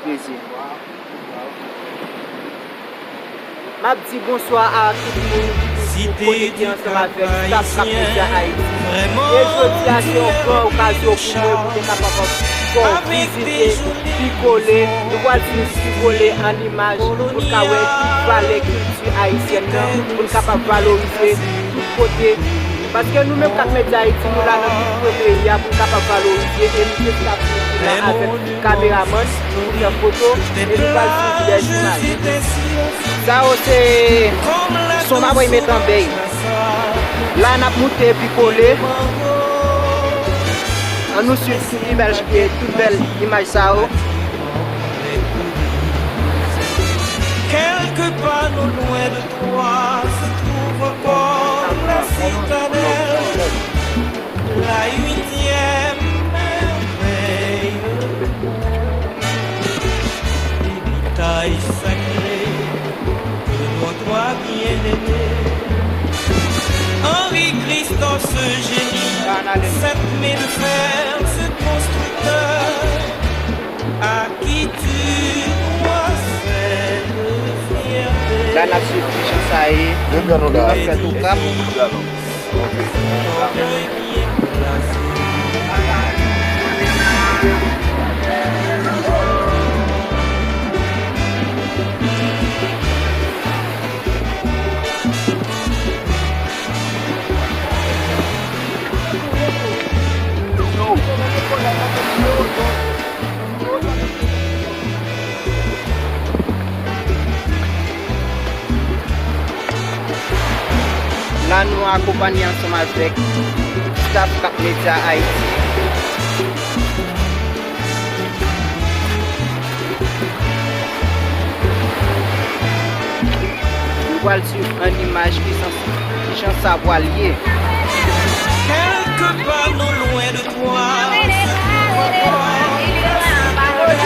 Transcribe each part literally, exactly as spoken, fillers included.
Jezi. M ap di bonswa a tout moun ki toujou konekte ansanm avèk Staff Cap Media Haïti. E jodi a se yon gran okazyon pou mwen pou mwen kapab fè w vizite Pikole. Nou pral swiv Pikole an imaj pou n ka wè valè kilti ayisyèn nan, pou n kapab valorize tout kote. Paske nou menm Cap Media Haïti, nou la nan tout kwen peyi a pou n kapab valorize e nou se staff ki la avèk kameramann pou fè foto e nou pral swiv dèz imaj. Sa yo se son m ap met an bèy. La n ap moute Pikole. Ann nou swiv tout imaj, tout bèl imaj sa yo. Quelque part non loin de toi se trouve encore la citadelle, la huitième merveille. Ermitage sacré de nos trois bien-aimés, Henri Christophe ce génie, cette main de fer, ce constructeur, à qui tu dois cette fierté. La n ap swiv kijan sa ye. Depi an nou la. N ap fè tou kap. La nou akonpanye ansanm avèk staff Cap Media Haïti. Nou pral swiv an imaj kijan, kijan sa pral ye. Quelque part non loin de toi se trouve encore la citadelle,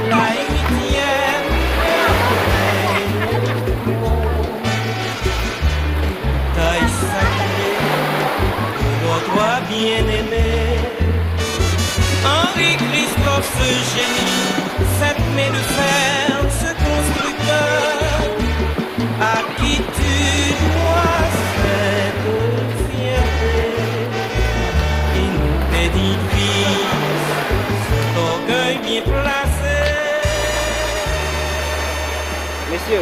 la huitième merveille. Taille sacrée de nos trois bien-aimés, Henri Christophe ce génie, cette main de fer, ce constructeur, à qui tu dois cette fierté. Il nous édifie cet orgueil bien placé. Mesye,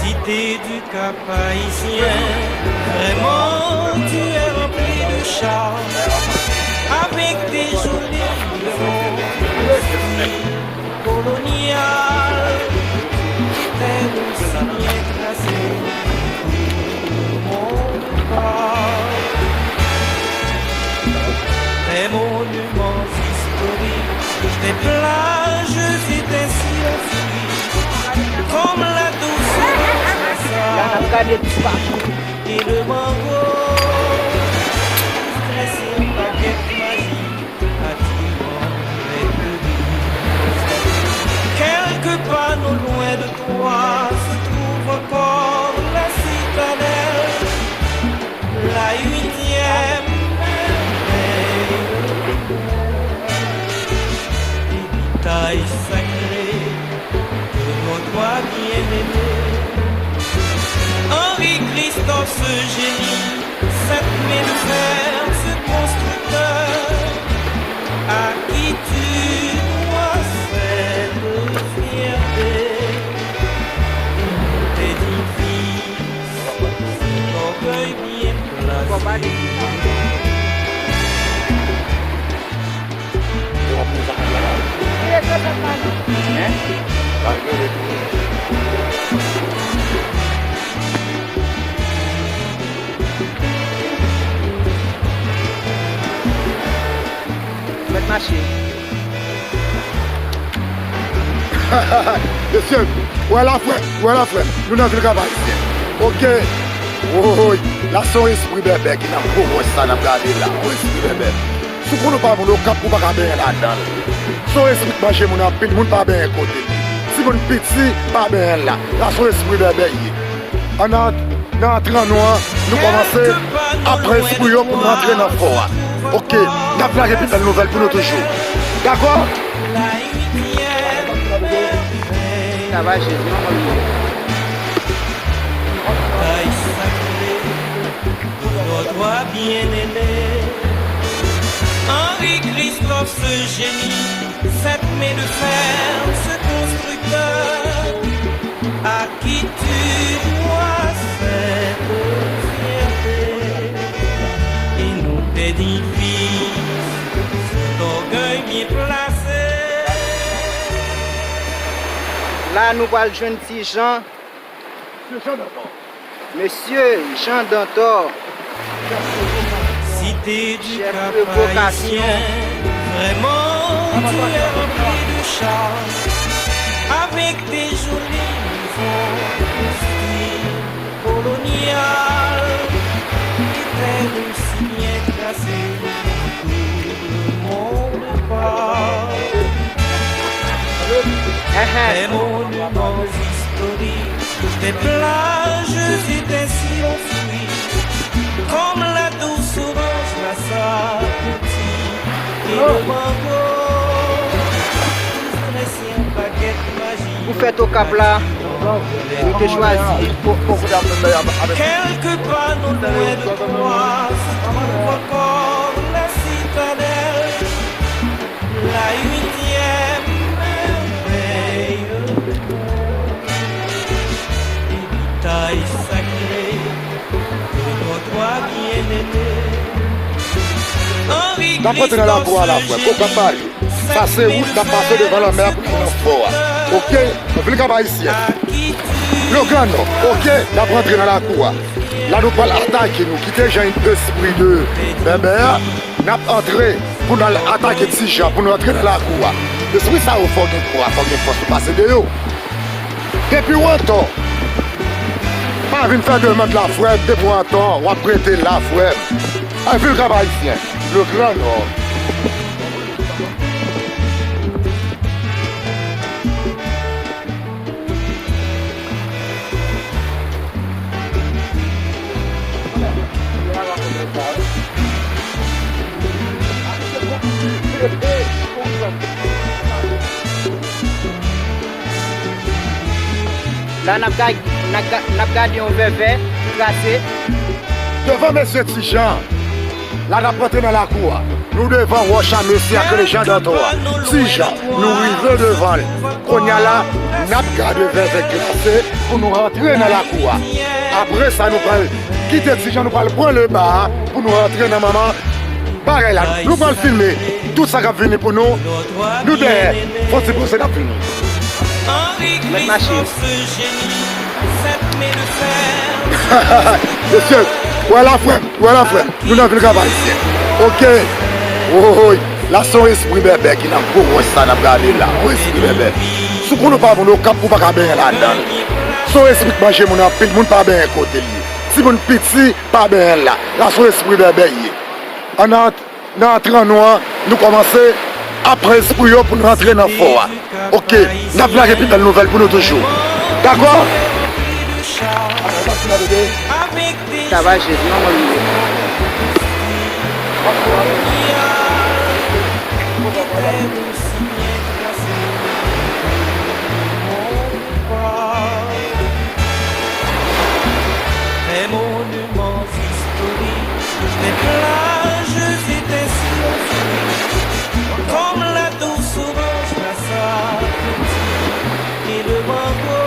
Cité du Cap-Haïtien, vraiment tu es remplie de charme, avec tes jolis maisons de style colonial, tes rues si bien tracées, tout le monde parle. Tes monuments historiques, tes plages étincelles, comme la douce rose, la n ap gade ti pati. Et le mango, tressé baguette magique, attirant les touristes. Quelque part non loin de toi se trouve encore la citadelle, la huitième merveille, héritage sacré de nos trois bien-aimés. Henri Christophe ce génie, cette main de fer, ce constructeur, à qui tu dois cette fierté. Édifie cet orgueil bien placé. Mèt mache. Mesye, wè la frè, wè la frè, nou nan vil Kap Ayisyen. Oke. Woy, la se yon espri bèbè ki nan gwo wòch sa n ap gade la, yon espri bèbè. Si w konn ou pa moun Okap, ou pa ka benyen ladan l. Se yon espri k manje moun anpil, moun pa benyen kote l. Timoun piti pa benyen l la. La se yon espri bèbè l ye. Ann antre. Nan antran nou an, nou kòmanse ap pran espri yo pou nou antre nan fò a. Oke, n ap lage pi bèl nouvèl pou nou toujou. Dakò? Travay Jezi, non, mwen. Notre bien-aimé, Henri Christophe Eugénie, cette main de fer, ce constructeur, à qui tu dois cette fierté. Et nous t'édifice cet orgueil bien placé. La, nou pral jwenn Ti Jan. Mesye Jan Dantor, chèf revokasyon. Vraiment, tu es rempli de charme, avec tes jolis uniformes de style colonial, et tes rues si bien tracées, tout le monde parle. Tes monuments historiques, tes plages et tes silences fruits, comme la douce orange, la sapoti et le mango, tous dressés en baguette magique. Pou fèt Okap la, nou te chwazi Quelque part non loin de toi se trouve encore la citadelle, la huitième merveille du monde, héritage sacré de notre roi bien-aimé. N ap rantre nan lakou a la, frè. Kòk ap pale. Sa se wout n ap pase devan lanmè a pou n al nan fò a. Oke? Anpil Kap Ayisyen. Le Grand Nord. Oke? N ap rantre nan lakou a. La nou pral atake, nou kite jan espri de bèbè a. N ap antre pou n al atake Ti Jan, pou nou antre nan lakou a. Espri sa yo fò gen kwa, fò gen fòs pou pase de yo. Depi w antò, pa vin fè demann la, frè m. Depi w antò, w ap rete la, frè m. Anpil Kap Ayisyen. Le Grand Nord. La, n ap ga-, n ap ga-, n ap gade yon vèvè trase. Devan mesye Ti Jan. La n ap rantre nan lakou a. Nou devan wòch a mesye ak lejann antò a. Ti Jan, nou rive devan l. Kounye a la, n ap gade vèvè glase pou nou rantre nan lakou a. Apre sa, nou pral kite Ti Jan, nou pral pran leba a pou nou rantre nan manman bagay la. Nou pral filme tout sa k ap vini pou nou. Nou dèyè, fò ti poze n ap vini. Mèt mache. Mesye, wè la frè m, wè la frè m. Nou nan vil Kap Ayisyen. Oke. Woy. La se yon espri bèbè ki nan gwo wòch sa n ap gade la. Yon espri bèbè. Si w konnen w pa moun Okap, ou pa ka benyen ladan l. Se yon espri k manje moun anpil, moun pa benyen kote l ye. Timoun piti pa benyen la. La se yon espri bèbè ye. Ann Nan antran nou an, nou kòmanse ap pran espri yo pou nou rantre nan fò a. Oke, n ap lage pi bèl nouvèl pou nou toujou. Dakò? Travay Jezi, non, mwen menm. Des plages étincelles, comme la douce orange, la sapoti et le mango.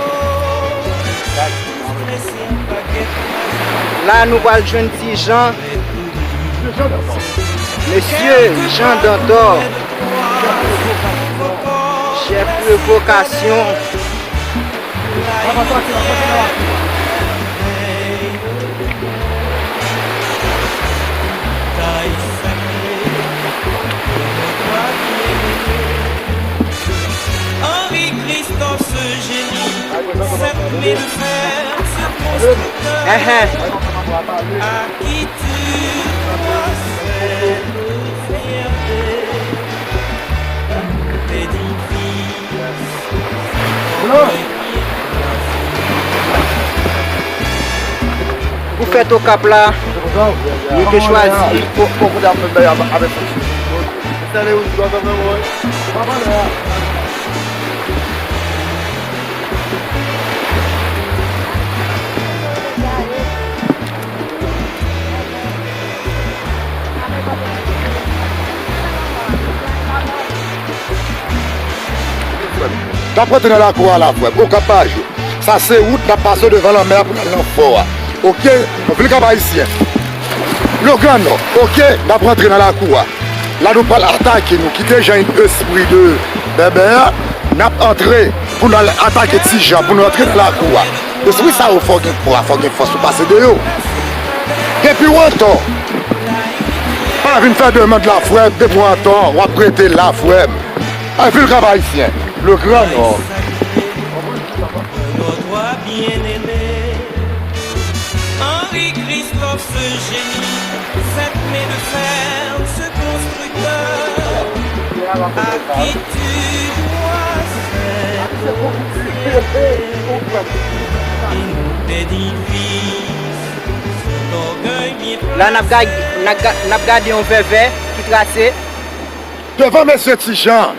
Tous dressés en baguette magique. La, nou pral jwenn Ti Jan. Mesye Jan Dantor, chèf revokasyon. Henri Christophe Eugénie, cette main de fer, ce constructeur à qui tu dois cette fierté. T'édifice. Blan. Blan. Fèt Okap la, nou te chwazi. N ap rantre nan lakou a la, frè m. Okap pa jwe. Sa se wout n ap pase devan lanmè a pou n al nan fò a. Oke? Nou vin Kap Ayisyen. Logran Nò. Oke? N ap rantre nan lakou a. La nou pral atake, nou kite jan espri de bèbè a. N ap antre pou n al atake Ti Jan, pou nou antre nan lakou a. Espri sa yo fò gen kwa, fò gen fòs pou pase de yo. Depi w antò, pa vin fè demann la, frè m. Depi w antò, w ap rete la, frè m. Ay, vin Kap Ayisyen, Logran Nò. Notre roi bien-aimé, Henri Christophe Eugénie, cette main de fer, ce constructeur, à qui tu dois cette fierté. Et nous t'édifice cet orgueil bien placé. La, n ap gad-, n ap ga-, n ap gade yon vèvè ki trase. Devan mesye Ti Jan.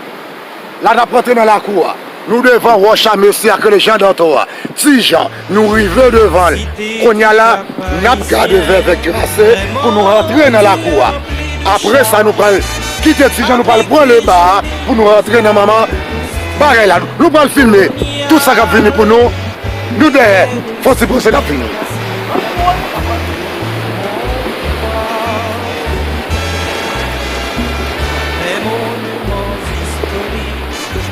La n ap rantre nan lakou a. Nou devan wòch a mesye a k rele Jan Dantò a. Ti Jan, nou rive devan l. Kounye a la, n ap gade vèvè k trase pou nou rantre nan lakou a. Apre sa, nou pral kite Ti Jan, nou pral pran leba a pou nou rantre nan manman bagay la. Nou pral filme tout sa k ap vini pou nou. Nou dèyè, fò ti poze n ap vini.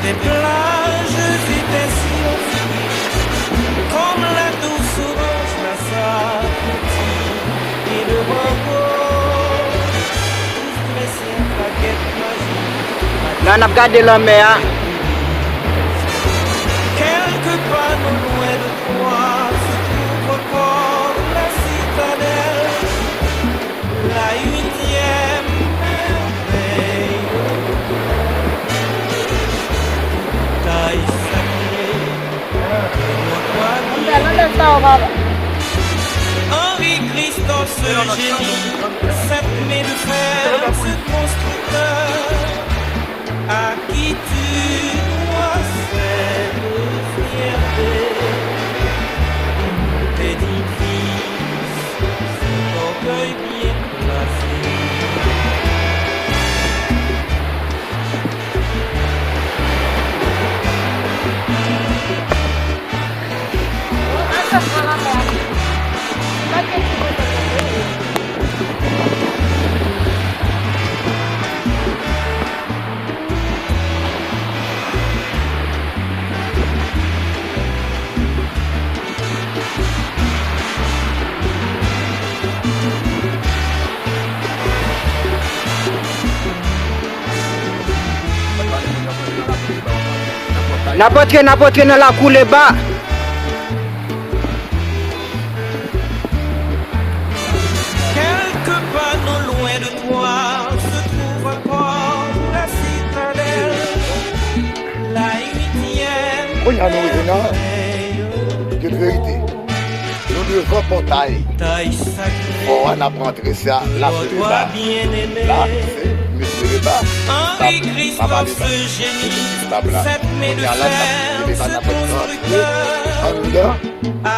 Des plages étincillantes, comme la douce orange, la sapoti et le mango, tous dressés en baguette magique. La n ap gade lanmè a. Quelque part non loin de toi se trouve encore la citadelle, la huitième merveille, taille sacrée de notre ami. Henri Christophe Eugénie, cette main de fer, ce constructeur, à qui tu dois cette fierté, édifice, cet orgueil bien placé. N ap antre, n ap antre nan lakou Leba. Quelque part non loin de toi se trouve encore la citadelle, la huitième. Kounye a nou rive nan Gate Verite. Nou devan pòtay fò a, n ap rantre, se a Lakou Leba. La, se mesye Leba, stab, papa Leba, stab la. Kounye a la, n ap kite Leba, n ap rantre anndan.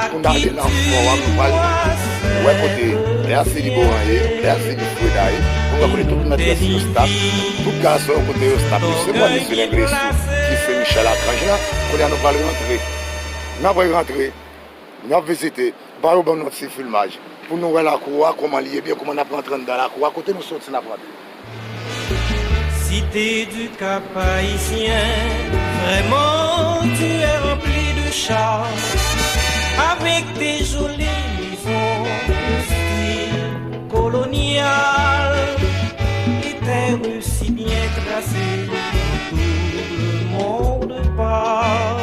Pou n ale nan fò a, nou pral wè kote Lè Asili Boran ye, Lè Asili Freda ye. Nou pral kote tout nèg yo stab, tout gason yo kote yo stab. Se mwen, mesye Lengleso, ki se Michel Archange la. Kounye a nou pral rantre. N ap rantre. N ap vizite, ba yo ban nou yon ti filmaj pou nou wè lakou a, kòman li ye, byen kòman n ap rantre anndan lakou a, kote nou soti n ap rantre. Cité du Cap-Haïtien, vraiment tu es rempli de charme, avec tes jolies maisons au style colonial, et tes rues si bien tracées dont tout le monde parle.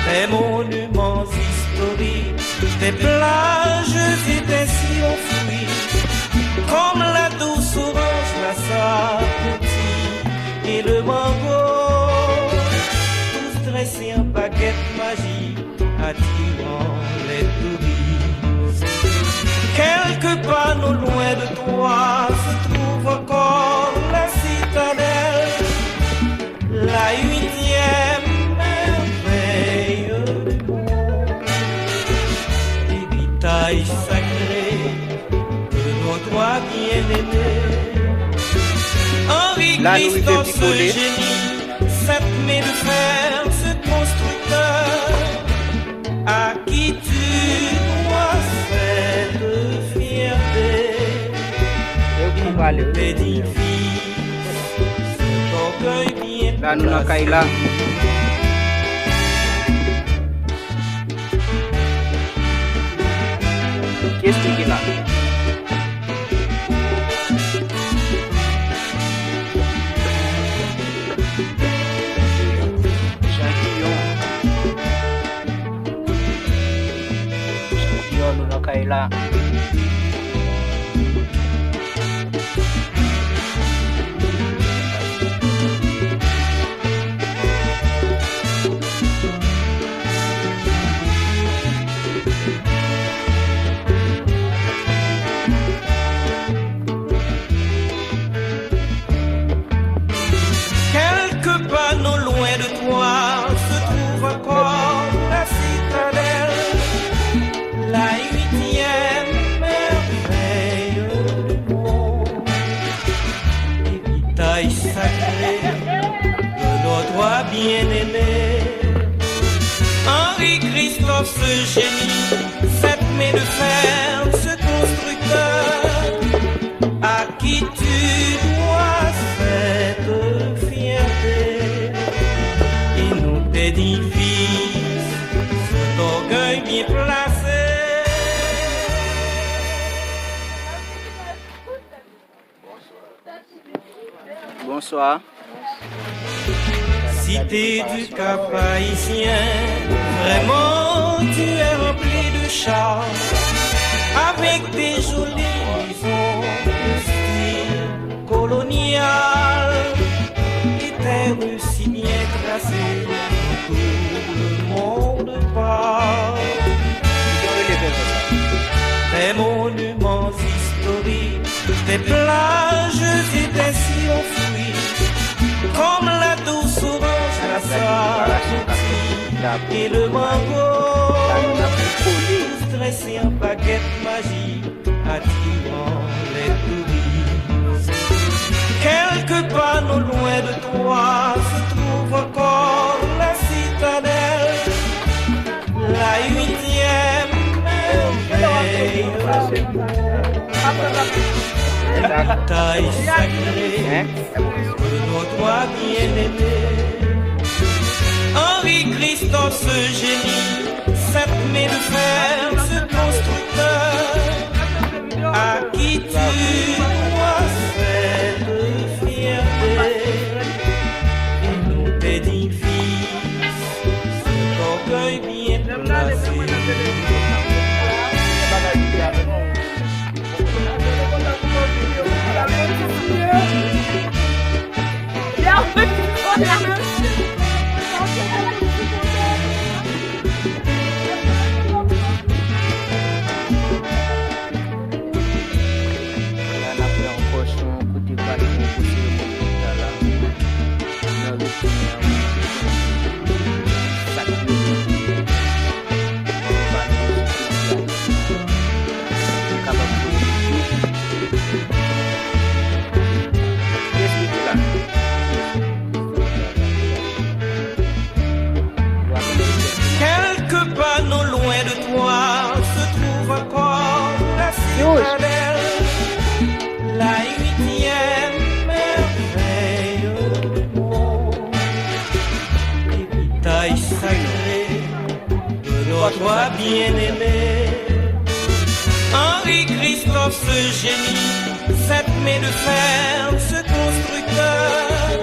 Tes monuments historiques, tes plages et tes sillons fruits, comme la douce orange, la sapoti et le mango, tous dressés en baguette magique, attirant les touristes. La nou rive Pikole. Cette main de fer, ce constructeur à qui tu dois cette fierté. E ou ki pou pale, wi. La nou nan kay la. Kiyès ki la? Jean Guillaume. Jean Guillaume, nou nan kay la. Quelque part non loin de toi se trouve encore la citadelle, la huitième merveille du monde, héritage sacré de nos trois bien-aimés, Henri Christophe, ce génie, cette main de fer, ce constructeur, à qui tu dois cette fierté, et nos édifices, cet orgueil bien placé. Bonsoir. Cité du Cap-Haïtien, vraiment tu es rempli de charme, avec tes jolies maisons de style colonial, et tes rues si bien tracées, tout le monde parle. Tes monuments historiques, tes plages et tes sillons fruits, comme la douce orange, la sapoti et le mango, tous dressés en baguette magique, attirant les touristes. Quelque part non loin de toi se trouve encore la citadelle, la huitième merveille du monde, la taille sacrée de nos trois bien-aimés. Henri Christophe, ce génie, cette main de fer, ce constructeur, à qui tu dois cette fierté, et nos édifices, cet orgueil bien placé. La, n ap wè ankò sou yon kote pale pou yon gwo seremoni ki ta la. Nan retounen an, sa k rele pou valorize kilti ayisyen an, pou kapab voye lide. Kiyès ki te la? Quelque part non loin de toi se trouve encore la citadelle, la huitième merveille du monde, héritage sacré de nos trois bien-aimés. Henri Christophe, ce génie, cette main de fer, ce constructeur,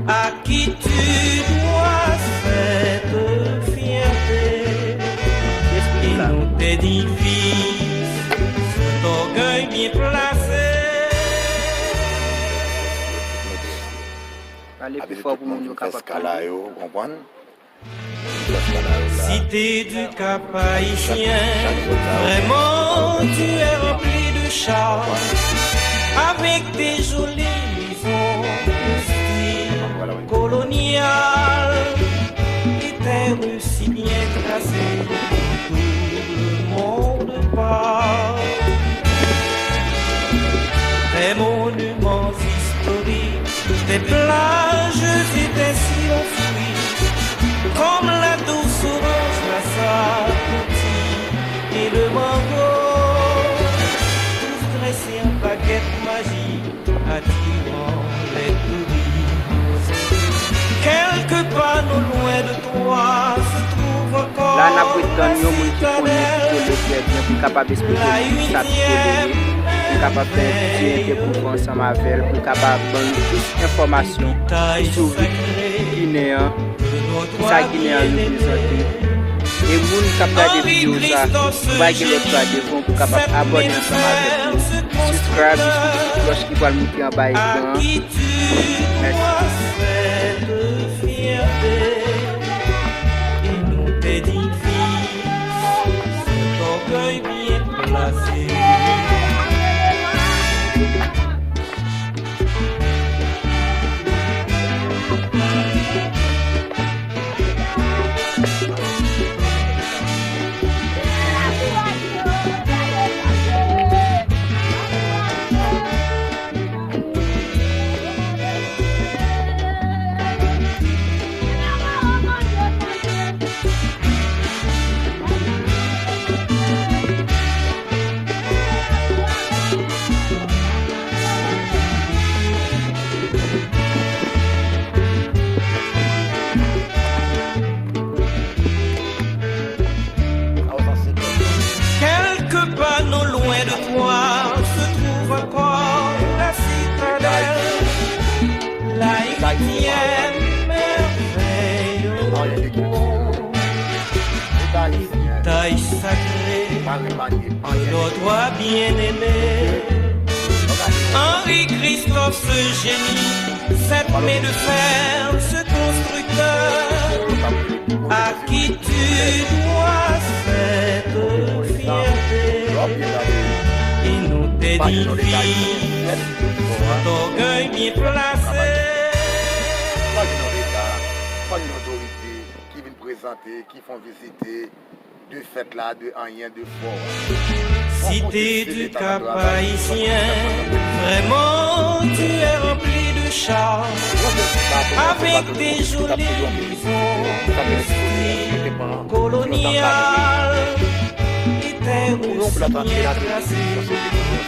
à qui tu dois cette fierté, et nos édifices, cet orgueil bien placé. Pale pi fò pou moun yo kapab tande. Yo, ou konprann? Cité du Cap-Haïtien, vraiment tu es rempli de charme, avec tes jolies maisons de style colonial et tes rues si bien tracées, tout le monde parle. Tes plages étaient si enfouies, comme la douce orange, la sapoti et le mango. Tous dressés en baguette magique, attirant les touristes. Quelque part non loin de toi se trouve encore la citadelle. La, n ap ret tann yon moun ki konnen Pito Lé trè byen pou l kapab eksplike nou kisa Pito Lé ye, pou l kapab fè yon ti entèvyou ansanm avè l, pou l kapab ban nou plis enfòmasyon sou rit ginen an, kisa ginen an reprezante. E moun k ap gade videyo sa, ou pa gen lòt chwa devan w pou w kapab abòne ansanm avèk nou. Subscribe, jis sou ti klòch ki pral moute anba ekran an. Mèsi. Quelque part non loin de toi se trouve encore la citadelle, la huitième merveille du monde. Héritage sacré de notre roi bien-aimé, Henri Christophe ce génie, cette main de fer, ce constructeur, à qui tu dois cette fierté. Et nous t'édifions cet orgueil bien placé. Pa gen yon leta, pa gen yon otorite ki vin prezante, ki fè yon vizite de fèt la, de anyen, de fò a. Cité du Cap-Haïtien, vraiment tu es rempli de charme, avec des jolies maisons de style colonial et tes rues si bien tracées où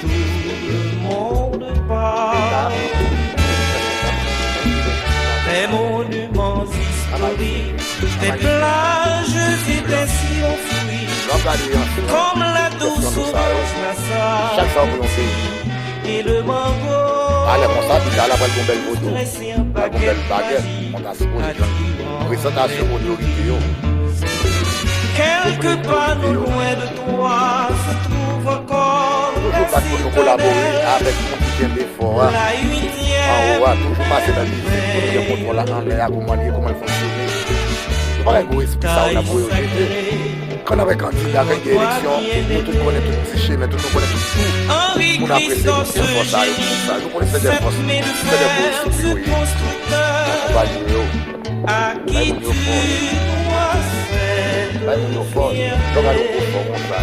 tout le monde parle. Tes monuments historiques, tes plages et tes sillons fruits, comme la douce orange, la sapoti et le mango. Alè konsa, pi ta la pral gon bèl foto, pral gon bèl bagèt, mwen ta sipoze jwenn prezantasyon otorite yo. Quelque part non loin de toi se trouve encore la citadelle. Toujou bat pou nou kolabore avèk moun ki kenbe fò a anwo a, toujou pase nan mizik pou nou gen kontwòl la anlè a, kòman l ye, kòman l fonksyone. Nou pa gen gwo espri sa yo n ap voye yo jete. Kan n ap wè kandida, kan gen eleksyon, nou tout konnen tout ti chemen, tout nou konnen tout tou. Moun apresye tout ti fòs sa yo, tout sa. Nou konnen se de fòs, se de gwo espri yo ye. N akonpaye yo. Bay moun yo fòs. Bay moun yo fòs. Lè w gade yon gwo fò konsa.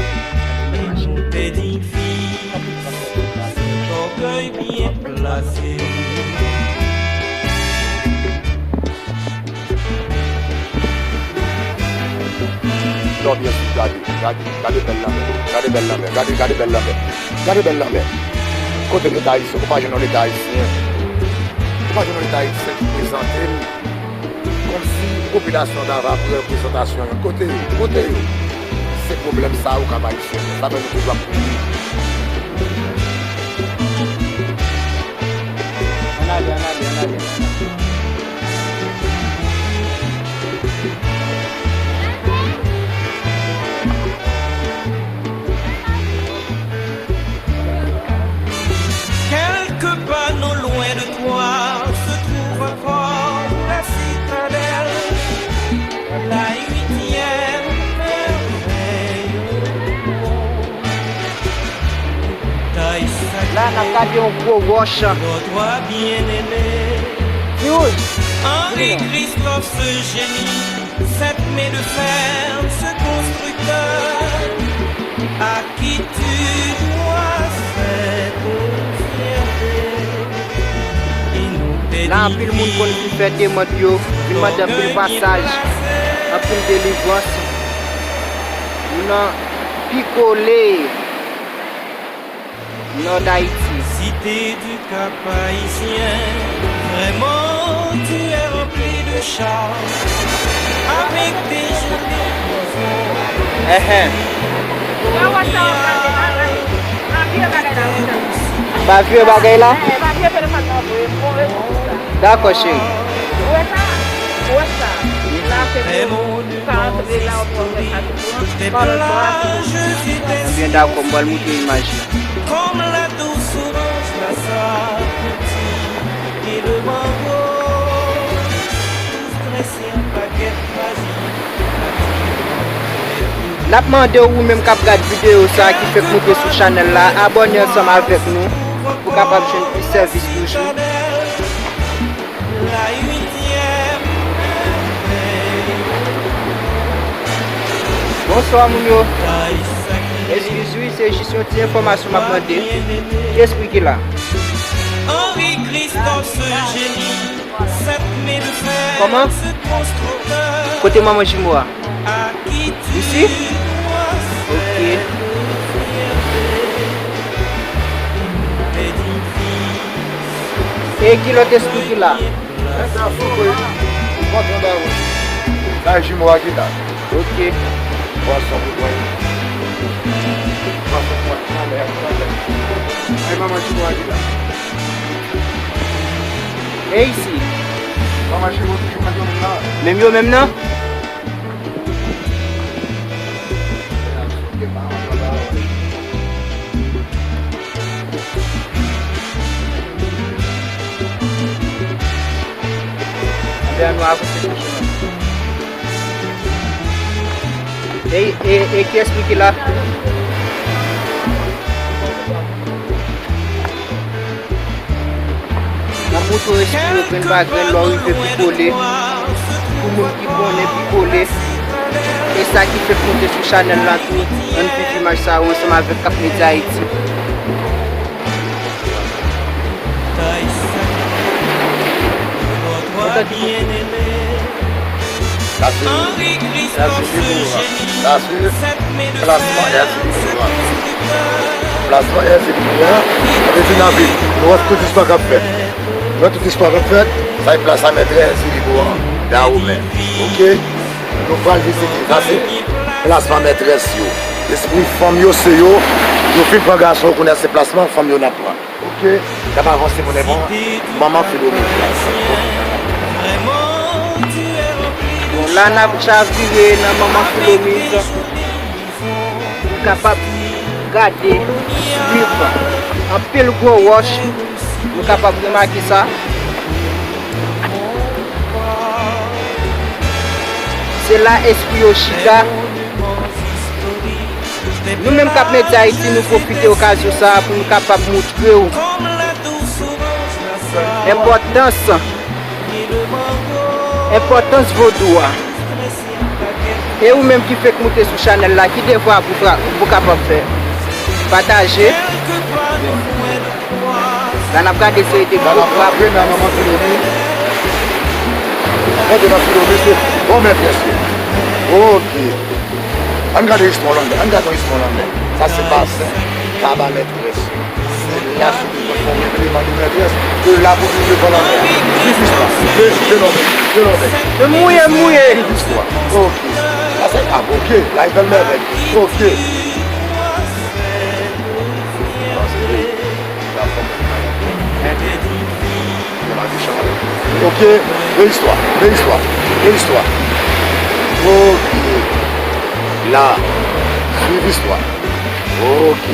Lè w byen swiv, gade, gade, gade bèl lanmè, gade bèl lanmè, gade, gade bèl lanmè, gade bèl lanmè. Kote Leta ayisyen? Ou pa jwenn yon Leta ayisyen. Ou pa jwenn yon Leta ayisyen ki prezante l kòmsi popilasyon ta va pran prezantasyon yo. Kote yo? Kote yo? Se pwoblèm sa yo k ap ayisyen. Sa fè nou toujou ap mouri. Ann ale, ann ale, ann ale. Quelque part non loin de toi se trouve encore la citadelle, la huitième merveille du monde. La, n ap gade yon gwo wòch. Notre roi bien-aimé, Henri Christophe ce génie, cette main de fer, ce constructeur, à qui tu dois cette fierté. Et nous t'édifions. La, Anpil moun konn vin fè demann yo, vin mande anpil pasaj, anpil delivrans nan pi kole Nò Dayiti. Cité du Cap-Haïtien, vraiment tu es rempli de charme, avec tes jolies maisons. Enhen. Ou pa wè sa w ap gade la, la? Pa vye bagay la, wi. Pa vye bagay la? Enhen, pa vye telefòn nan vre, bon rezon pou sa. Dakò, cheri. Ou wè sa? Ou wè sa? La, se pou ou ka antre la, ou pran fè sa tou. Ebyen, dakò, m pral moutre w imaj la. Comme la douce orange, la sapoti et le mango, tous dressés en baguette magique. N ap mande w, ou menm k ap gad videyo sa a ki fèk moute sou chanèl la, abòne ansanm avèk nou pou w kapab jwenn plis sèvis toujou. Bonswa, moun yo. Eskiz wi, se jis yon ti enfòmasyon m ap mande. Ki espri ki la? Kòman? Kote manman jimo a? Isi? Ok. E ki lòt espri ki la? Sa jimo a ki la. Ok. Pwason pou pran. Pwason pou pran. Ay, manman jimo a ki la. E isi? Manman jimo toujou pa janm la. Menm yo menm nan? Anben, ann nou avanse chèche non. E, e, e ki espri ki la? N ap montre w espri yo grenn pa grenn lè w rive pi kole. Pou moun ki konnen pi kole, e sa ki fèk moute sou chanèl la tou, ann viv imaj sa yo ansanm avèk Cap Media Haïti. Sa se, sa se Libora. Sa se plasma Hervé Libora. Plasma Hervé Libora, sa vle di nan vil. Nou wè tout istwa k ap fèt. Nou wè tout istwa k ap fèt. Sa se plasma Hervé Libora, Dahomey. Ok? Nou pral vizite. Sa se plasma mètrès yo. Espri fanm yo se yo. Yo fin pran gason yo, kounye a se plasma fanm yo n ap pran. Ok, n ap avanse pou n pran manman Filomena la. Bon, la n ap chavire nan manman Filomena. Nou kapab gade, swiv anpil gwo wòch. Nou kapab remake sa. Se la espri yo chita. Nou menm Cap Media Haïti, nou pwofite okazyon sa a pou nou kapab moutre w enpòtans, enpòtans vodou a. E ou menm ki fèk moute sou chanèl la, ki devwa pou, pou kapab fè? Pataje. La n ap gade serye de gwo frap. Rantre nan manman Filomena. Rantre nan Filomena, se bon mètrès yo. Ok. Ann gade istwa w anndan. Ann gade yon istwa w anndan. Sa se basen kaba mètrès yo. Se la sou pou fòme eleman de mètrès. E la pou vin devan lanmè. Swiv istwa. Delonmen, delonmen. M mouye, m mouye. Swiv istwa. Ok. Sa se kaba, ok. La e bèl mèvèy. Ok. Ok, men istwa, men istwa, men istwa. Ok. La, swiv istwa. Ok.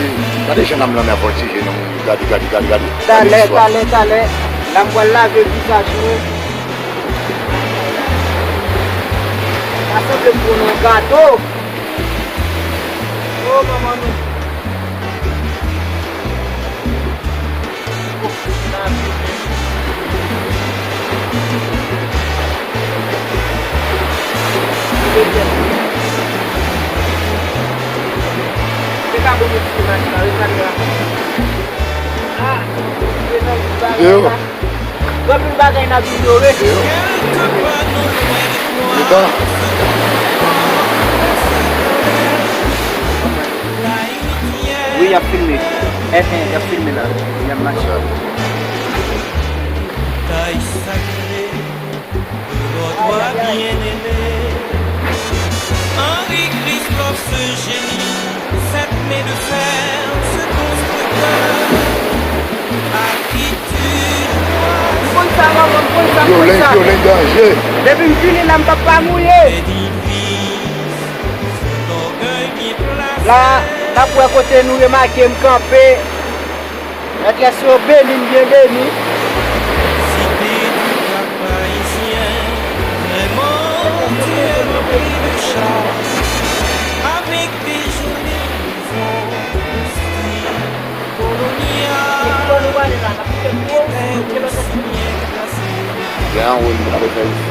Gade jan nanm lanmè a vòltije non. Gade, gade, gade, gade. Talè, talè, talè. N ap pral lave vizaj nou. Sa sanble m pran yon gato. O manman nou. Yo. Bagay n ap inyore. Wi, y ap filme. Eh, eh, y ap filme la. Y ap mache. Henri Christophe, ce génie, cette main de fer, ce constructeur, à qui tu dois... M konn sa, manman, m konn sa, m konn sa. Vyolen, vyolen, danje. Depi m vini la, m p ap pa mouye. La, n ap wè kote nou remake m kanpe. Mètrès yo beni m, byen beni. Gen anwo moun ap fè isi.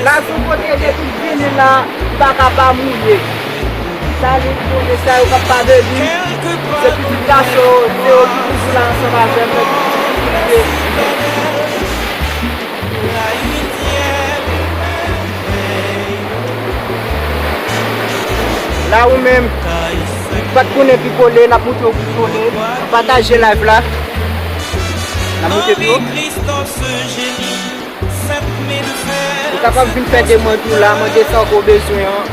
La se yon kote depi m vini la, m pa ka pa mouye. Sa li konnen sa yo k ap pale li. Se pitit gason yo, se yo ki toujou la ansanm avè m nan tout sekirite. La ou menm, ou pa t konnen Pikole, n ap montre w Pikole. Pataje live la. N ap montre tou. Ou kapab vin fè demann ou la, mande sa w bezwen an.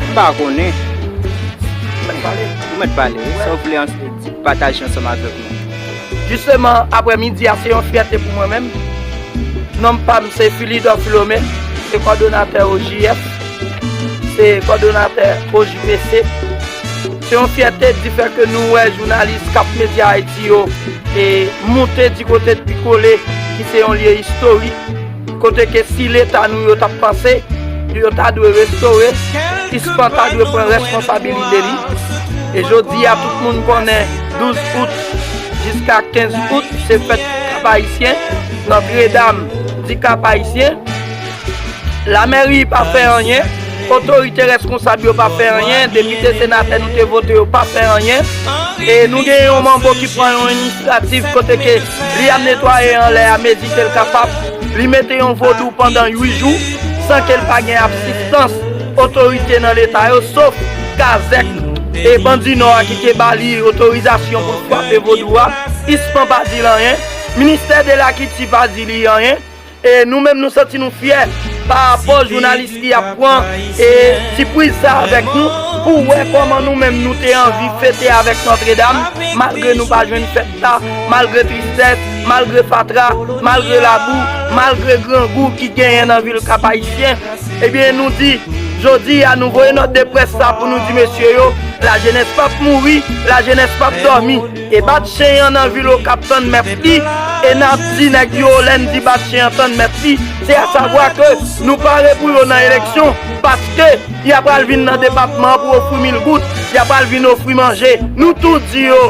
M pa konnen. Ou mèt pale, wi. Sa w vle ans-, di, pataje ansanm avèk nou. Jisteman, aprèmidi a, se yon fyète pou mwen menm. Non pa m, se Philidor Philomé, se kòdonatè O J F, se kòdonatè O J P C. Se yon fyète di fè ke nou wè jounalis k ap Medya Ayiti yo e moute di kote de Pikole, ki se yon lye istorik, kote ke si Leta nou yo t ap panse, yo ta dwe restore, ISPAN ta dwe pran responsabilite li. E jodi a, tout moun konnen douz out jiska kenz out, se fèt Kap Ayisyen, Nòtredam di Kap Ayisyen. Lamèri pa fè anyen, otorite reskonsab yo pa fè anyen, depite, senatè nou te vote yo pa fè anyen. E nou gen yon manbo ki pran yon inisyativ kote ke li ap netwaye anlè a, mezi ke l kapab. Li mete yon vodou pandan uit jou san ke l pa gen asistans otorite nan Leta yo, sof kazèk e bandi Nò a ki te ba li otorizasyon pou l frape vodou a. ISPAN pa di l anyen, Ministè de Lakilti pa di li anyen. E nou menm, nou santi nou fyè pa rapò jounalis ki ap pran e ti priz sa avèk nou, pou wè kòman nou menm nou te anvi fete avèk Nòtredam, malgre nou pa jwenn fèt la, malgre tristès, malgre fatra, malgre labou, malgre grangou ki genyen nan vil Kap Ayisyen. Ebyen, nou di, jodi a, nou voye nòt de près sa pou nou di mesye yo, lajenès p ap mouri, lajenès p ap dòmi. E bat chen an nan vil Okap tann mèt li, e n ap di nèg yo, lè n di bat chen an tann mèt li, se asavwa ke nou pare pou yo nan eleksyon, paske y a pral vin nan depatman an pou ofri mil goud, y a pral vin ofri manje. Nou tou di yo,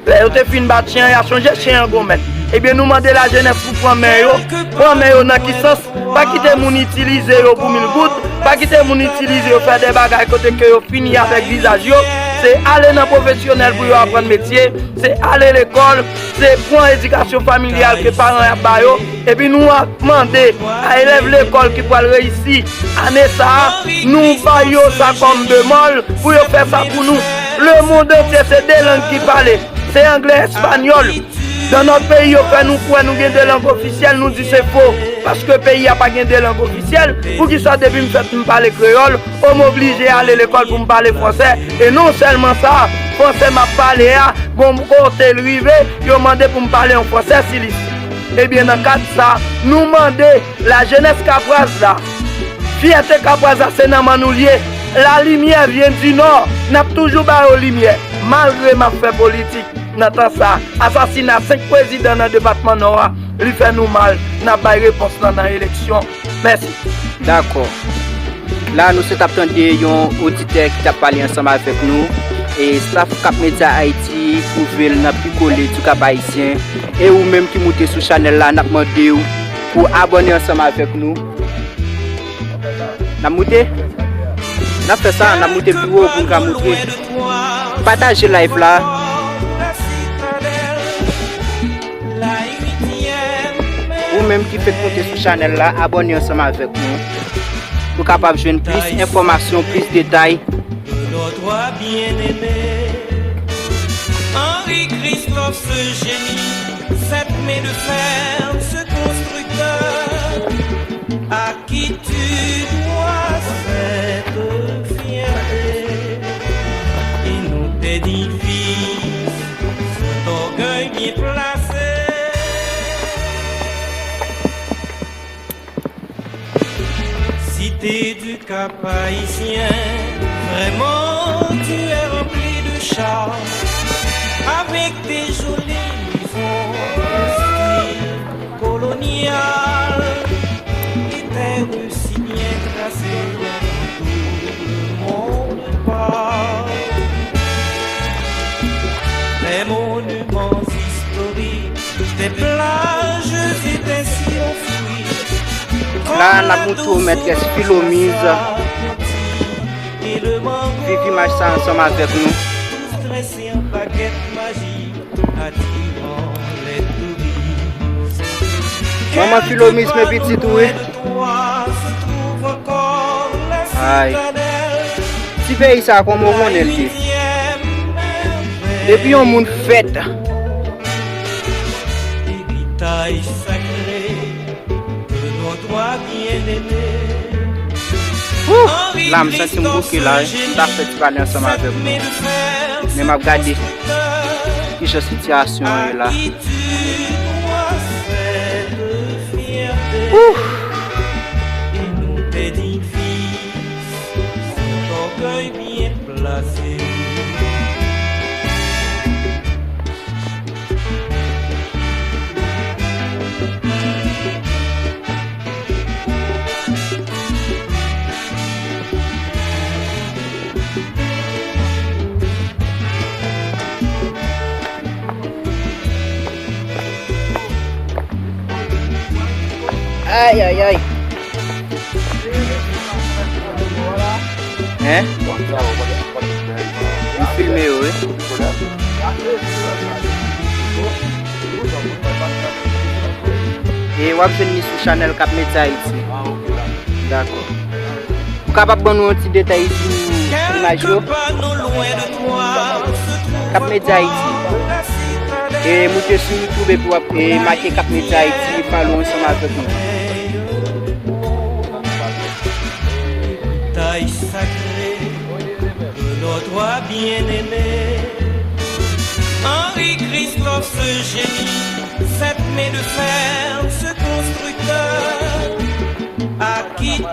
lè yo te fin bat chen an, y a chonje chen an gon mèt. Ebyen, nou mande lajenès pou pran men yo. Pran men yo nan ki sans? Pa kite moun itilize yo pou mil goud. Pa kite moun itilize yo fè de bagay kote ke yo fini avèk vizaj yo. Se ale nan pwofesyonèl pou yo aprann metye. Se ale lekòl. Se pran edikasyon familyal ke paran y ap ba yo. Epi nou ap mande a elèv lekòl ki pral reyisi ane sa a, nou ba yo sa kòm bemòl pou yo fè sa pou nou. Lemonn antye se de lang ki pale. Se anglè, espanyòl. Dan nòt peyi yo fè nou kwè nou gen de lang ofisyèl, nou di se fo. Paske peyi a pa gen de lang ofisyèl, poukisa depi m fèt m pale kreyòl, o m oblije ale lekòl pou m pale fransè? E non sèlman sa, fransè m ap pale a, gon kote l rive, yo mande pou m pale yon fransè silis. Ebyen, nan kad sa, nou mande lajenès kapraz la, Fyète Kapwaz la se nan men nou l ye. La lumière vient du nord. N ap toujou ba yo limyè. Malgre m ap fè politik nan tan sa, asasina senk prezidan nan depatman Nò a, li fè nou mal. N ap bay repons lan nan eleksyon. Mèsi. Dakò. La, nou sot ap tande yon oditè ki t ap pale ansanm avèk nou. E staff Cap Media Haïti pwouve l nan pi kole du Cap Haïtien. E ou menm ki moute sou chanèl la, n ap mande w pou abòne ansanm avèk nou. N ap moute? N ap fè sa, n ap moute pi wo pou n ka montre. Pataje live la. Ou menm ki fèk monte sou chanèl la, abòne ansanm avèk nou. Pou kapab jwenn plis enfòmasyon, plis detay. De nos trois bien-aimés, Henri Christophe, ce génie, cette main de fer, ce constructeur, à qui tu dois cette fierté. Et nous, tes dignes fils, cet orgueil bien placé. Cité du Cap-Haïtien, vraiment tu es rempli de charme, avec tes jolis maisons au style colonial et tes rues si bien tracées dont tout le monde parle. Tes monuments historiques, tes plages et tes sillons fruits. La, n ap montre w mètrès Filomiz. Viv imaj sa ansanm avèk nou. Manman Filomiz, men pitit ou, wi. Ay. Ti peyi sa, kòman w konnen l ye? Depi yon moun fèt. Wouh! La, m santi m bouke la, wi. M ta fè ti pale ansanm avèk nou. Men m ap gade kijan sitiyasyon an ye la. Wouh! Ay, ay, ay. Hein? M filme yo, wi. E w ap jwenn li sou chanèl Cap Media Haïti. Dakò. Ou kapab ban nou yon ti detay sou imaj yo? Cap Media Haïti. E moute sou YouTube epi w ap, e, make Cap Media Haïti, follow ansanm avèk nou. Héritage sacré de nos trois bien-aimés, Henri Christophe, ce génie, cette main de fer, ce constructeur, à qui tu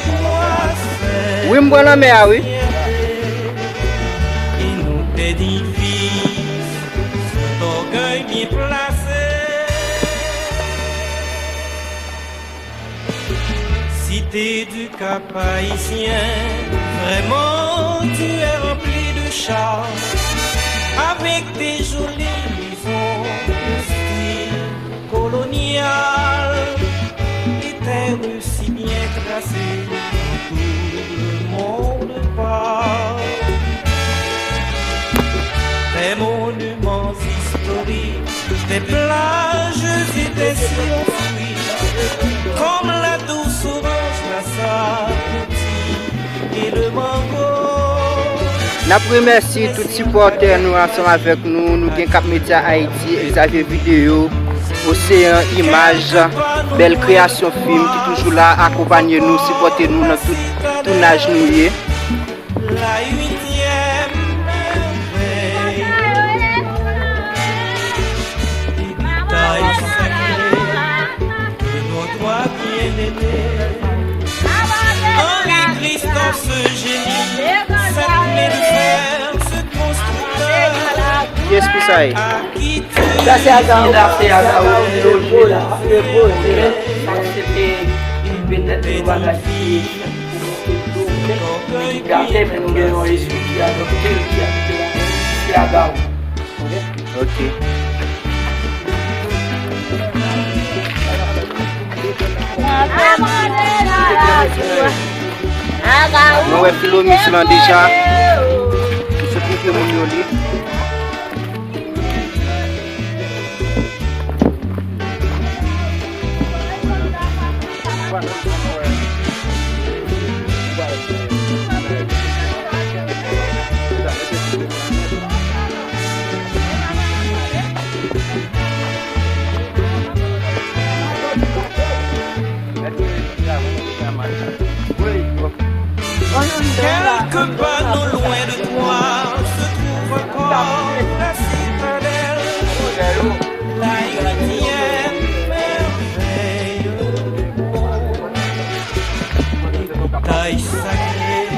dois cette fierté. Wi, m pran lanmè a, wi. Et nous, tes dignes fils, cet orgueil bien placé. Cité du Cap-Haïtien, vraiment tu es rempli de charme, avec tes jolies maisons au style colonial et tes rues si bien tracées dont tout le monde parle. Tes monuments historiques, tes plages et tes sillons fruits, comme la douce orange, la sapoti et le mango. N ap remèsye tout sipòtè nou ansanm avèk nou. Nou gen Cap Media Haïti, Xavier Vidéo, Océan Image, Bèl Kreyasyon Fim ki toujou la akonpanye nou, sipòte nou nan tout tounaj nou ye. La huitième merveille, héritage sacré de nos trois bien-aimés. Kiyès pou sa ye? Sa se Agawou. Li la se Agawou, li loje la. Sa se te petèt yon bagay ki ki gate, men nou gen yon espri ki adopte l, ki abite la. Se Agawou. Ok. Nou wè Filomis lan deja. Li sot montre moun yo li. Quelque part non loin de toi se trouve encore la citadelle, la gardienne merveille, taille sacrée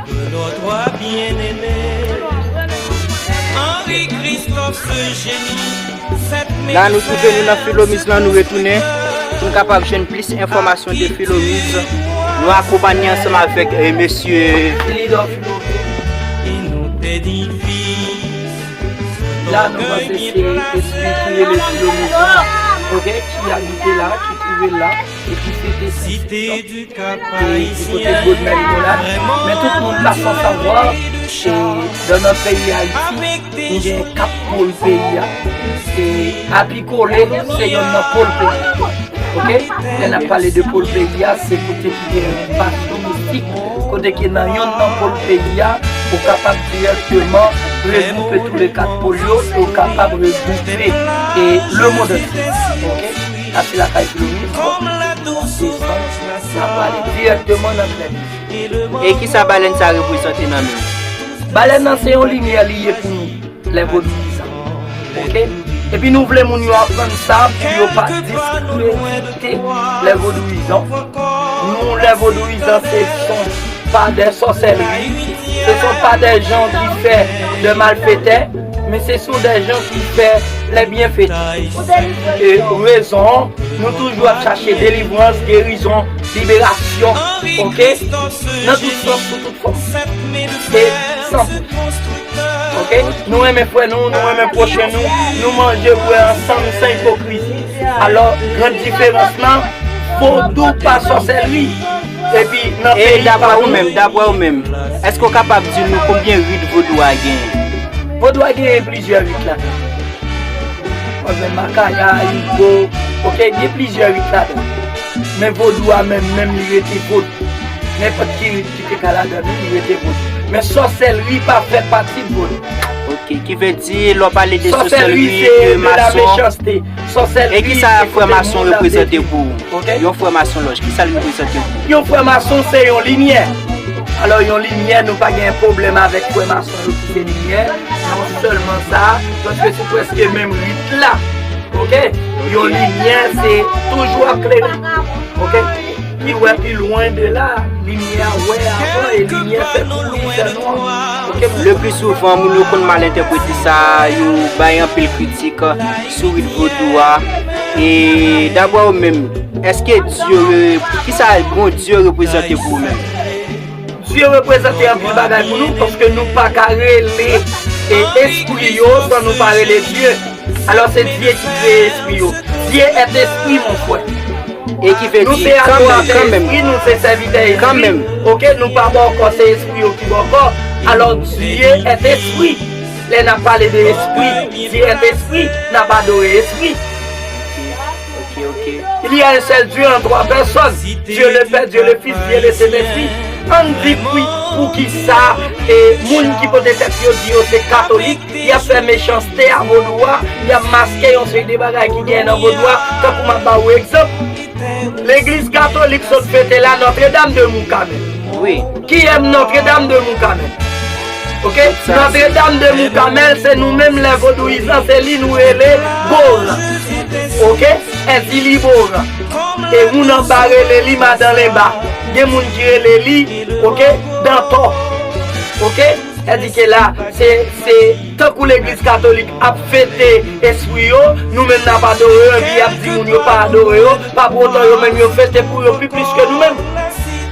de nos trois bien-aimés, Henri Christophe, ce génie. La nou twouve nou nan Filomiz lan, nou retounen pou n kapab jwenn plis enfòmasyon de Filomiz. Nou akonpanye ansanm avèk, eh, mesye Lidò Filomiz. La nou panse se espri ki rele Filomiz lan, ok, ki abite la, ki twouve l la, e ki fete Site di Kap Ayisyen. Men tout moun pa san savwa, e, dans notre pays Haïti, nou gen kat pol peyi a. E Apikole se yonn nan pol peyi a. Ok? Lè n ap pale de pol peyi a, se kote ki gen yon pasyon mistik, kote ki nan yonn nan pol peyi a, ou kapab dirèkteman regwoupe tou le kat pol yo, e ou kapab regwoupe, e, le monde entier. Ok? Asi lakay Filomiz, bon, desann, n ap prale dirèkteman nan Trèbis. E kisa balèn sa reprezante nan men w? Balèn nan se yon limyè li ye pou nou, lè vodouyizan. Ok? Epi nou vle moun yo aprann sa pou yo pa diskredite lè vodouyizan. Nou, lè vodouyizan, se son pa de sòsèlri, se son pa de jan ki fè de malfetè, men se son de jan ki fè lè byenfetè. E rezon an, nou toujou ap chache delivrans, gerizon, liberasyon, ok? Nan tout sans, sou tout fòm. E san bout. Ok? Nou renmen frè nou, nou renmen pwochen nou, nou manje bwè ansanm san ipokrizi. Alò, gran diferans lan, vodou pa sòsèlri. Epi nan peyi pa nou. E daprè ou menm, daprè ou menm, èske w kapab di nou konbyen rit vodou a genyen? Vodou a genyen plizyè rit ladan. Ou jwenn Makaya, Ibo, ok, gen plizyè rit ladan. Men vodou a menm, menm li rete vodou. Nenpòt ki rit ki te ka ladan li, li rete vodou. Men sòsèlri pa fè pati de vodou. Ok, ki vle di, lè w pale de sòsèlri, de mason, e kisa frè mason reprezante pou ou? Ok? Yon frè mason lòj, kisa l reprezante pou ou? Yon frè mason se yon limyè. Alò, yon limyè, nou pa gen pwoblèm avèk frè mason yo ki se limyè. Non sèlman sa, paske se prèske menm rit la. Ok? Yon limyè, se toujou ap klere. Ok? Ki wè pi lwen de la, limyè a wè avan, e limyè fè kouri fè nwa. Ok? Le pli souvan, moun yo konn mal entèprete sa, yo bay anpil kritik sou rit vodou a. E daprè ou menm, èske Dye, kisa Bondye reprezante pou ou menm? Dye reprezante anpil bagay pou nou, paske nou pa ka rele, e, espri yo san nou pa rele Dye. Alò, se Dye ki kreye espri yo. Dieu est esprit, mon frère. E ki vle di, kanmenm, kanmenm. Nou se adoratè espri, nou se sèvitè espri. Kanmenm. Ok, nou pa bòkò, se espri yo ki bòkò. Alò, Dieu est esprit. Lè n ap pale de espri, Dieu est esprit, n ap adore espri. Ok, ok. Il y a un seul Dieu en trois personnes. Dieu le Père, Dieu le Fils, Dieu le Saint-Esprit. Ann di pou, poukisa, e, moun ki pote tèt yo di yo se katolik, y ap fè mechanste a vodou a, y ap maske yon seri de bagay ki genyen nan vodou a, tankou m ap ba ou egzanp. Legliz katolik sot fete la Notre-Dame de Moukamel. Wi. Qui aime Notre-Dame de Moukamel? Ok? Notre-Dame de Moukamel, se nou menm lè vodouyizan, se li nou rele Boran. Ok? Èzili Boran. E moun anba rele li Madan Lenba. Gen moun ki rele li, oke, Dantò. Oke? Sètadi ke la, se, se tankou legliz katolik ap fete espri yo, nou menm n ap adore yo, epi y ap di moun yo pa adore yo, pa pou otan yo menm yo fete pou yo pi plis ke nou menm.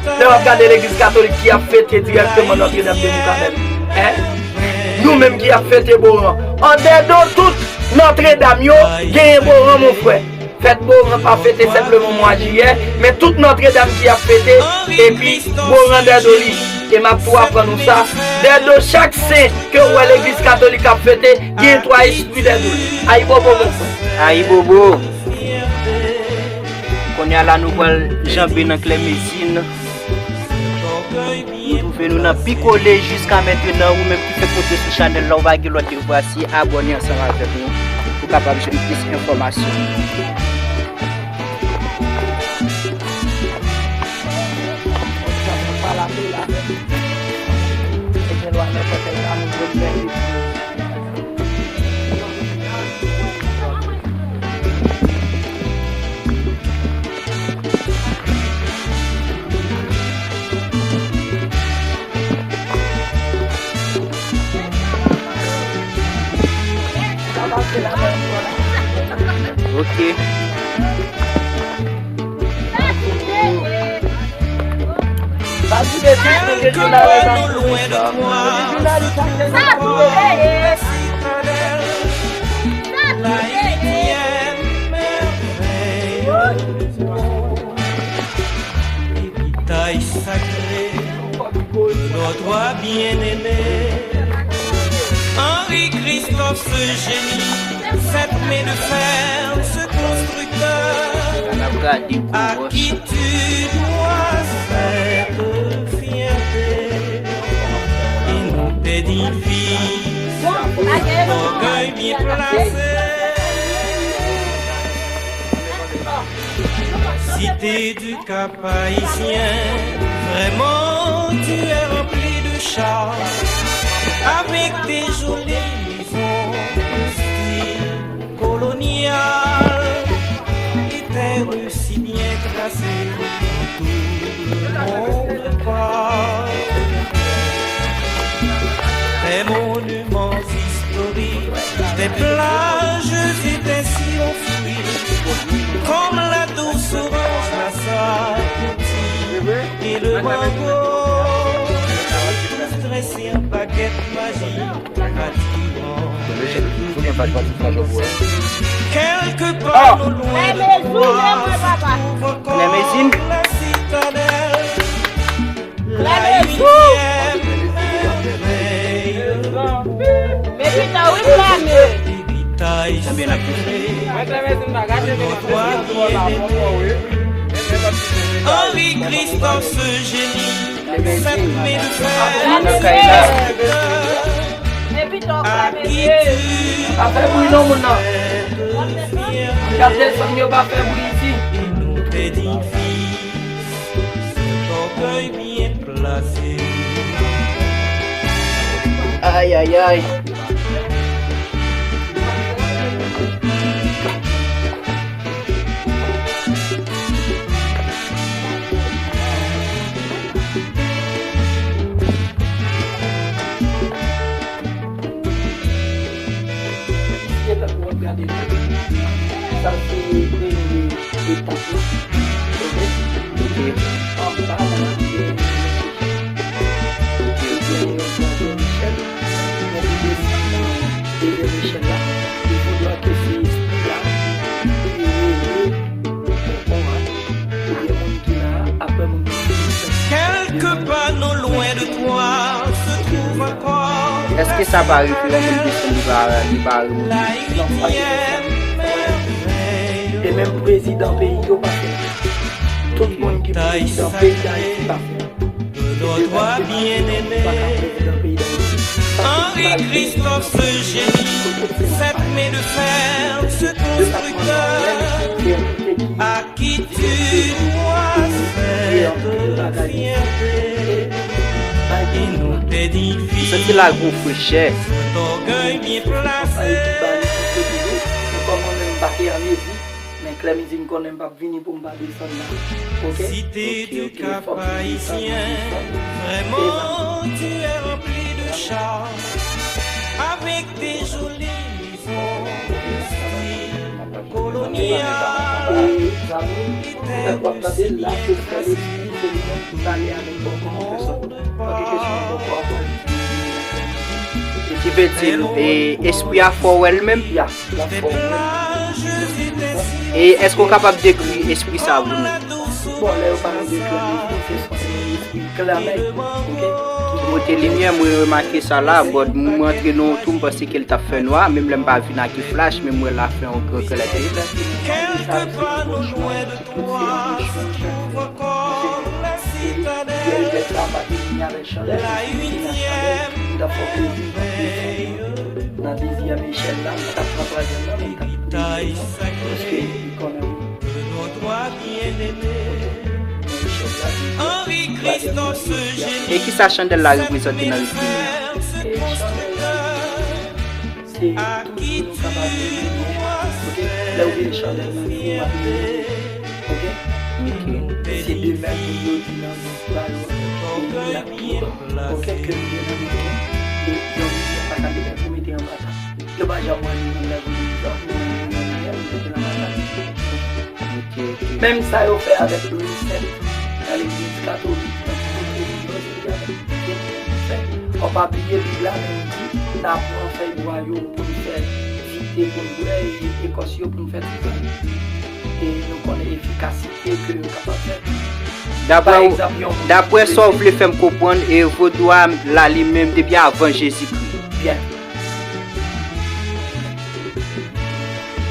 Lè w ap gade legliz katolik ki ap fete dirèkteman Nòtredam de Moukadèl, en? Nou menm ki ap fete Boran. Andèdo tout Nòtredam yo, genyen Boran, mon frè. Fèt Boran pa fete senpleman mwa jiyè, men tout Nòtredam ki ap fete, epi Boran dèdo li. E m ap tou aprann nou sa. Dèdo chak sen ke w wè legliz katolik ap fete, gen twa espri dèdo li. Ayibobo, mon frè. Ayibobo. Kounye a la, nou pral janbe nan Klèmezin. Nou twouve nou nan Pikole jiska mentenan. Ou menm ki fèk monte sou chanèl la, ou pa gen lòt devwa se abòne ansanm avèk nou pou kapab jwenn plis enfòmasyon. Ok. Héritage sacré de nos trois bien-aimés, Henri Christophe, ce génie, cette main de fer, ce constructeur, à qui tu dois cette fierté. Et nous, tes dignes fils, orgueil bien placé. Cité du Cap-Haïtien, vraiment tu es rempli de charme, avec tes jolies maisons au style colonial, et tes rues si bien tracées dans tout le monde parle. Tes monuments historiques, tes plages et tes sillons fruits, comme la douce orange, la sapoti et le mango, tous dressés en baguette magique, attirant les touristes. Quelque part au loin de toi se trouve encore la citadelle. Lame jou! Men pita wi, lame. Henri Christophe, ce génie, cette main de fer. Men pita w fèmen je. Pa fè bri non, moun nan. Gade desann yo, pa fè bri isi. Ay, ay, ay. Sa se premye etap la. Ok. Anba la, gen yon echèl. Ok, ok. Gen yon twazyèm echèl. Pou desann nan dezyèm echèl la, li vodwa ke se espri a ki rele konpon a, oubyen moun ki la a, apre moun ki fini fè. Quelque part non loin de toi se trouve encore. Èske sa pa rive yon moun desann li pa, li pa remonte? Non, pa gen sa. E menm prezidan peyi yo pa fè. Tout moun ki prezidan peyi Dayiti pa fè. Notre bien-aimé Henri Christophe, ce génie, cette main de fer, ce constructeur, à qui tu dois cette fierté. Et nous, tes dignes fils, soti la gwo frechè. D'orgueil bien placé. Men Clèmizin konnen m p ap vini pou m pa desann la. Oke? Oke, oke. Fòk m desann, m desann. Vraiment, tu es rempli de charme, avec tes jolies formes, style colonial. Ki vle di, e, espri a fò wè l menm? Ya, l ap fò wè l. E èske w kapab dekri espri sa a pou nou? Bon, lè yo pale de Clèmizin, se yon espri klè nèt, oke? Ki pote limyè, mwen remake sa la, but mwen antre nan yon twou, m panse ke l t ap fè nwa, menm lè m pa vin ak flash, men m wè l ap fè yon gran klè. Kèlkepwa nou lwen de tout se yon chwa ki ouvre kò la sitadèl. La inyèm vèy. Henri Christophe se jeni. E ki sa chandèl la reprezante nan ritm li an? Se tout pou nou kapab vini, oke? Lè ou gen chandèl nan men ou, w ap vini, oke? Oke. Se de mèt moun yo di nan nou, ba yo, oke, ke nou gen nan nou, e yon moun pa ka mete pou mete anba tab. Yo pa janm wè nou menm lè pou nou di, nou menm, nou menm, nou menm, nou menm, nou menm. Oke, oke. Menm sa yo fè avèk reset nan legliz katolik, nan tout relijyon, se li avèk Bib la menm ki di, n a pran fèy bwa yo pou n fè dite, pou n bwè, e ekòs yo pou n fè ti vin. E nou konnen efikasite ke yo kapab fè. Daprè w, daprè sa w vle fè m konprann, e vodou a la li menm depi avan Jezikri. Byen.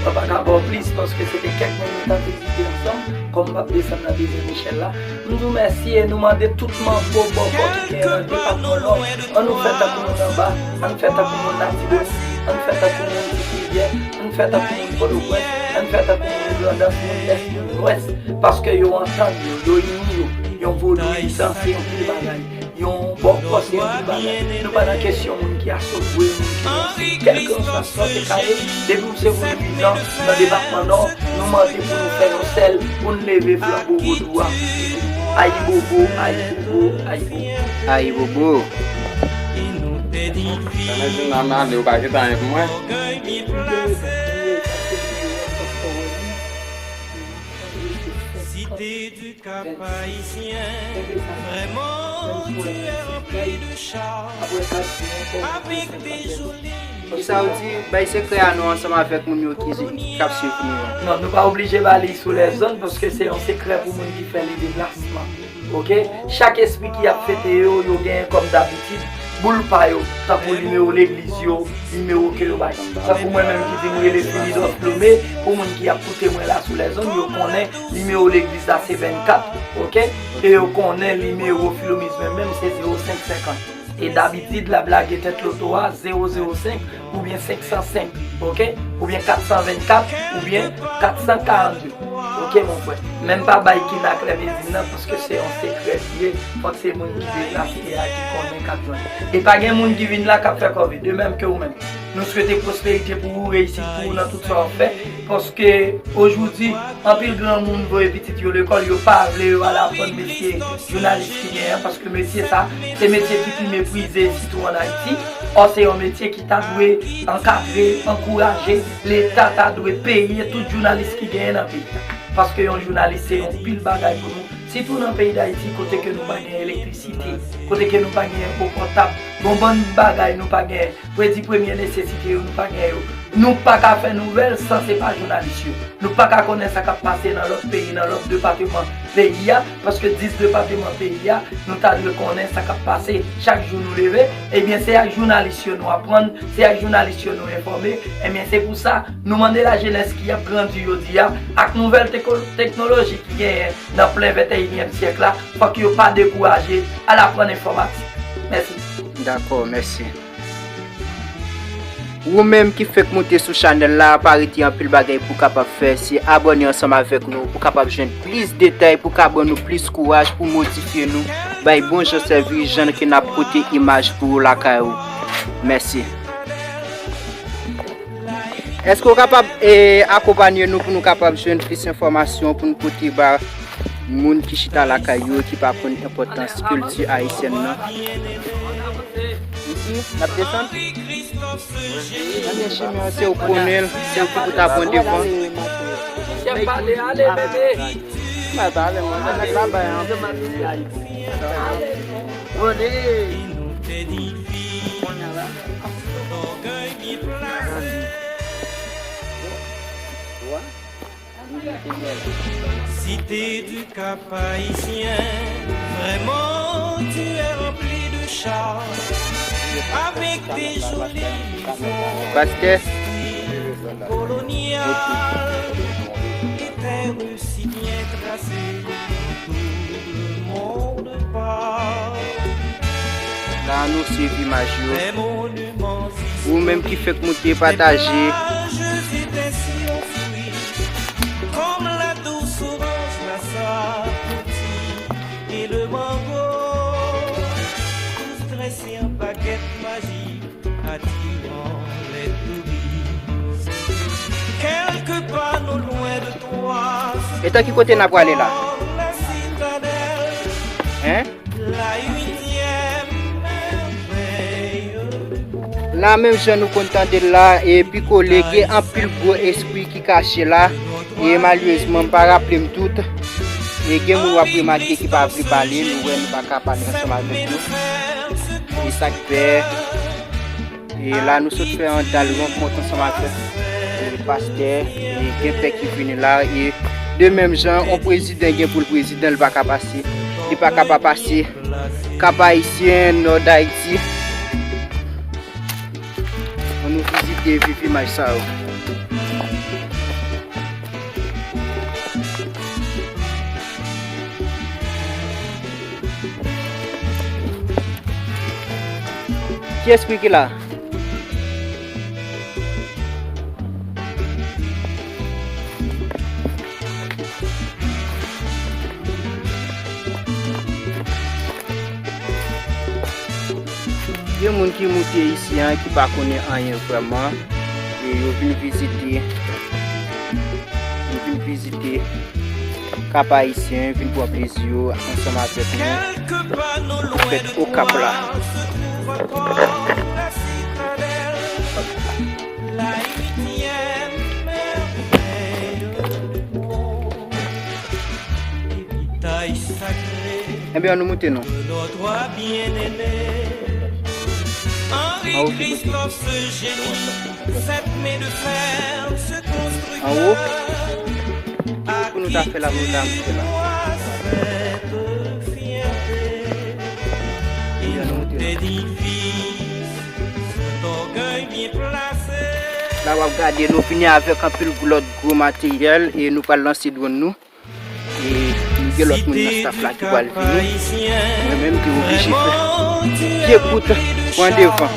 Mwen pa ka ba w plis paske se te kèk moun nou t ap vizite ansanm. Kòm m p ap desann nan dezyèm echèl la, m di w mèsi e nou mande tout manbo bòkò ki genyen nan depatman Nò, ann nou fè tankou moun anba, ann fè tankou moun Latibonit, ann fè tankou moun Ti Rivyè, ann fè tankou moun Pòtoprens, ann fè tankou moun Grandans, moun Lès, moun Lwès, paske yo antann yo, yo ini yo, yon vodouyizan se yon pil bagay. Yon bòkò se yon pil bagay. Nou pa nan kesyon moun ki asogwe, moun ki ranse, kèlkanswa sa w te ka ye, depi w se vodouyizan nan depatman Nò, nou mande pou nou fè yon sèl, pou n leve flanbo vodou a. Ayibobo, ayibobo, ayibobo. Ayibobo. Sa nan jounan m ale, ou pa gentan anyen pou mwen? Site du Cap Haïtien, vraiment, tu es rempli de charme, avec tes jolies. Kisa w di, bay sekrè a nou ansanm avèk moun yo ki, k ap swiv nou an? Non, nou pa oblije ba li sou lèzonn, paske se yon sekrè pou moun ki fè le deplasman. Oke? Chak espri ki ap fete yo, yo genyen kòm dabitid boul pa yo, tankou nimewo legliz yo, nimewo ke yo bay. Tankou mwen menm ki di m rele Philidor Blome, pou moun ki ap koute mwen la sou lèzonn, yo konnen nimewo legliz la se vennkat, oke? E yo konnen nimewo Filomiz mwen menm se zewo senk senkant. E dabitid l ap lage tèt loto a zewo zewo senk oubyen senk san senk, oke? Oubyen kat san vennkat oubyen kat san karannde. Oke, mon frè. Men m pa bay ki nan Clèmizin nan, paske se yon sekrè li ye. Fòk se moun ki deplase a ki konnen k ap jwenn. E pa gen moun ki vin la k ap fè kòve, de menm ke ou menm. Nou swete pwosperite pou ou, reyisit pou ou nan tout sa w ap fè, paske ojodi, anpil granmoun voye pitit yo lekòl, yo pa vle yo al aprann metye jounalis ki genyen an, paske metye sa, se metye ki pi meprize, sitou ann Ayiti. Ò, se yon metye ki ta dwe ankadre, ankouraje, Leta ta dwe peye tout jounalis ki genyen nan peyi a. Paske yon jounalis se yon pil bagay pou nou, sitou nan peyi Dayiti, kote ke nou pa gen elektrisite, kote ke nou pa gen epo pòtab, gon bann bagay nou pa gen. Kredi premye nesesite yo, nou pa gen yo. Nou pa ka fè nouvèl san se pa jounalis yo. Nou pa ka konnen sa k ap pase nan lòt peyi, nan lòt depatman peyi a, paske dis depatman peyi a, nou ta dwe konnen sa k ap pase. Chak jou nou leve, ebyen, se ak jounalis yo nou aprann, se ak jounalis yo nou enfòme. Ebyen, se pou sa, nou mande lajenès ki ap grandi jodi a, ak nouvèl teko-, teknoloji ki genyen nan plen venteyinyèm syèk la, fòk yo pa dekouraje al aprann enfòmatik. Mèsi. Dakò, mèsi. Ou menm ki fenk moute sou chanèl la, pa rete anpil bagay pou w kapab fè, se abòne ansanm avèk nou pou w kapab jwenn plis detay, pou w ka ban nou plis kouraj, pou w modifye nou, bay bon jan sèvis, jan ke n ap pote imaj pou ou lakay ou. Mèsi. Èske w kapab, eh, akonpanye nou pou nou kapab jwenn plis enfòmasyon pou nou pote ba moun ki chita lakay yo, ki pa konn enpòtans kilti ayisyèn nan? Isi, n ap desann. Nan men chimen an, se ou konnen l, se ou ki pou ta pran devan. Chèf, ale, ale, bebe. Mwen pale, mwen, nèg la bay an. Rele. Cité du Cap-Haïtien, vraiment tu es rempli de charme, avec tes jolies maisons, pastè, coloniales et tes rues si bien tracées, tout le monde parle. La nou swiv imaj yo. Ou menm ki fèk moute, pataje. Comme la douce orange, la sapoti et le mango, tous dressés en baguette magique, attirant les touristes. Quelque part non loin de toi, e ta ki kote n ap prale la? Hein? La menm jan nou konn tande l la, e pi kole, gen anpil gwo espri ki kache la. E malerezman, m pa raple m tout. E gen moun w ap remake ki pa vle pale, nou wè nou pa ka pale ansanm avèk yo. E sa k fè, e la nou sot fè yon dal rankont ansanm avèk, e, pastè, e gen pè ki vini la, e de menm jan, yon prezidan gen pou l prezidan, li pa ka pase, li pa ka pa pase. Kap Ayisyen, Nò Dayiti. Ann nou vizite, viv imaj sa yo. Ki espri ki la? Gen moun ki moute isi an ki pa konnen anyen vrèman, e yo vin vizite, yo vin vizite Kap Ayisyen, vin pran plezi yo ansanm avèk nou pou fèt Okap la. Ebyen, ann nou moute non. Anwo ki moute. Anwo. Pou nou ta fè la, pou nou ta moute la. Ebyen, ann nou moute non. La w ap gade, nou vini avèk anpil lòt gwo materyèl e nou pral lanse dwòn nou. E nou gen lòt moun nan staff la ki pral vini. Mwen menm te oblije fè pye kout pran devan.